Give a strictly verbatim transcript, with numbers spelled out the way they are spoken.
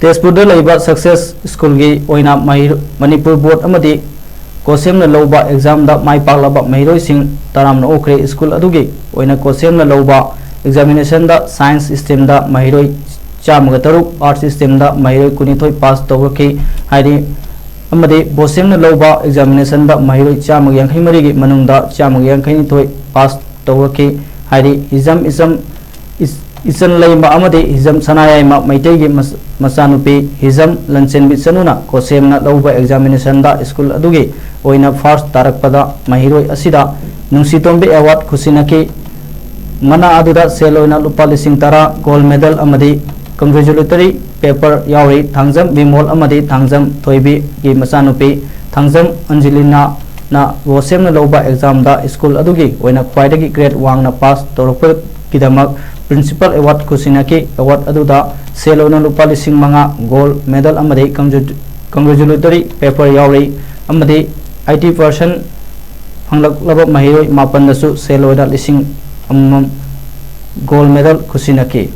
ꯇꯦꯖꯄꯨꯔꯗ ꯂꯩꯕ ꯁꯛꯁꯦꯁ ꯁ꯭ꯀꯨꯜꯒꯤ ꯑꯣꯏꯅ ꯃꯍꯩꯔꯣ-, ꯃꯅꯤꯄꯨꯔ ꯕꯣꯔꯗ ꯑꯃꯗꯤ ꯀꯣꯁꯦꯝꯅ ꯂꯧꯕ ꯑꯦꯛꯖꯥꯝꯗ ꯃꯥꯏ ꯄꯥꯛꯂꯕ ꯃꯍꯩꯔꯣꯏꯁꯤꯡ ꯇꯔꯥꯝꯅ ꯑꯣꯛꯈ꯭ꯔꯦ꯫ ꯁ꯭ꯀꯨꯜ ꯑꯗꯨꯒꯤ ꯑꯣꯏꯅ ꯀꯣꯁꯦꯝꯅ ꯂꯧꯕ ꯑꯦꯛꯖꯥꯃꯤꯅꯦꯁꯟꯗ ꯁꯥꯏꯟꯁ ꯁ꯭ꯇ꯭ꯔꯤꯝꯗ ꯃꯍꯩꯔꯣꯏ ꯆꯥꯝꯃꯒ ꯇꯔꯨꯛ, ꯑꯥꯔꯠꯁ ꯁ꯭ꯇ꯭ꯔꯤꯝꯗ ꯃꯍꯩꯔꯣꯏ ꯀꯨꯟꯅꯤꯊꯣꯏ ꯄꯥꯁ ꯇꯧꯔꯛꯈꯤ ꯍꯥꯏꯔꯤ꯫ ꯑꯃꯗꯤ ꯕꯣꯁꯦꯝꯅ ꯂꯧꯕ ꯑꯦꯛꯖꯥꯃꯤꯅꯦꯁꯟꯗ ꯃꯍꯩꯔꯣꯏ ꯆꯥꯝꯃꯒ ꯌꯥꯡꯈꯩ ꯃꯔꯤꯒꯤ ꯃꯅꯨꯡꯗ ꯆꯥꯝꯃꯒ ꯌꯥꯡꯈꯩ ꯅꯤꯊꯣꯏ ꯄꯥꯁ ꯇꯧꯔꯛꯈꯤ ꯍꯥꯏꯔꯤ꯫ ꯍꯤꯖꯝ ꯏꯆꯝ ꯏꯆꯟ ꯂꯩꯃ ꯑꯃꯗꯤ ꯍꯤꯖꯝ ꯁꯅꯥꯌꯥꯏꯃ ꯃꯩꯇꯩꯒꯤ ꯃꯆꯥꯅꯨꯄꯤ ꯍꯤꯖꯝ ꯂꯟꯆꯦꯟꯕꯤ ꯆꯅꯨꯅ ꯀꯣꯁꯦꯝꯅ ꯂꯧꯕ ꯑꯦꯛꯖꯥꯃꯤꯅꯦꯁꯟꯗ ꯁ꯭ꯀꯨꯜ ꯑꯗꯨꯒꯤ ꯑꯣꯏꯅ ꯐꯥꯔꯁ ꯇꯥꯔꯛꯄꯗ ꯃꯍꯩꯔꯣꯏ ꯑꯁꯤꯗ ꯅꯨꯡꯁꯤꯇꯣꯝꯕꯤ ꯑꯦꯋꯥꯔꯗ ꯈꯨꯁꯤꯟꯅꯈꯤ꯫ ꯃꯅꯥ ꯑꯗꯨꯗ ꯁꯦꯜ ꯑꯣꯏꯅ ꯂꯨꯄꯥ ꯂꯤꯁꯤꯡ ꯇꯔꯥ, ꯒꯣꯜꯗ ꯃꯦꯗꯜ ꯑꯃꯗꯤ ꯀꯪꯒ꯭ꯔꯦꯆꯨꯂꯦꯇꯔꯤ ꯄꯦꯄꯔ ꯌꯥꯎꯔꯤ꯫ ꯊꯥꯡꯖꯝ ꯕꯤꯃꯣꯜ ꯑꯃꯗꯤ ꯊꯥꯡꯖꯝ ꯊꯣꯏꯕꯤꯒꯤ ꯃꯆꯥꯅꯨꯄꯤ ꯊꯥꯡꯖꯝ ꯑꯟꯖꯂꯤꯅꯥꯅ ꯀꯣꯁꯦꯝꯅ ꯂꯧꯕ ꯑꯦꯛꯖꯥꯝꯗ ꯁ꯭ꯀꯨꯜ ꯑꯗꯨꯒꯤ ꯑꯣꯏꯅ ꯈ꯭ꯋꯥꯏꯗꯒꯤ ꯒ꯭ꯔꯦꯗ ꯋꯥꯡꯅ ꯄꯥꯁ ꯇꯧꯔꯛꯄꯒꯤꯗꯃꯛ ꯄ꯭ꯔꯤꯟꯁꯤꯄꯥꯜ ꯑꯦꯋꯥꯔꯗ ꯈꯨꯁꯤꯟꯅꯈꯤ꯫ ꯑꯦꯋꯥꯔꯗ ꯑꯗꯨꯗ ꯁꯦꯜ ꯑꯣꯏꯅ ꯂꯨꯄꯥ ꯂꯤꯁꯤꯡ ꯃꯉꯥ, ꯒꯣꯜꯗ ꯃꯦꯗꯜ ꯑꯃꯗꯤ ꯀꯪꯒ꯭ꯔꯦꯆꯨꯂꯦꯇꯔꯤ ꯄꯦꯄꯔ ꯌꯥꯎꯔꯤ ꯑꯃꯗꯤ ꯑꯩꯠꯇꯤ ꯄꯥꯔꯁꯦꯟ ꯐꯪꯂꯛꯂꯕ ꯃꯍꯩꯔꯣꯏ ꯃꯥꯄꯟꯗꯁꯨ ꯁꯦꯜ ꯑꯣꯏꯅ ꯂꯤꯁꯤꯡ ꯑꯃꯃꯝ, ꯒꯣꯜꯗ ꯃꯦꯗꯜ ꯈꯨꯁꯤꯟꯅꯈꯤ꯫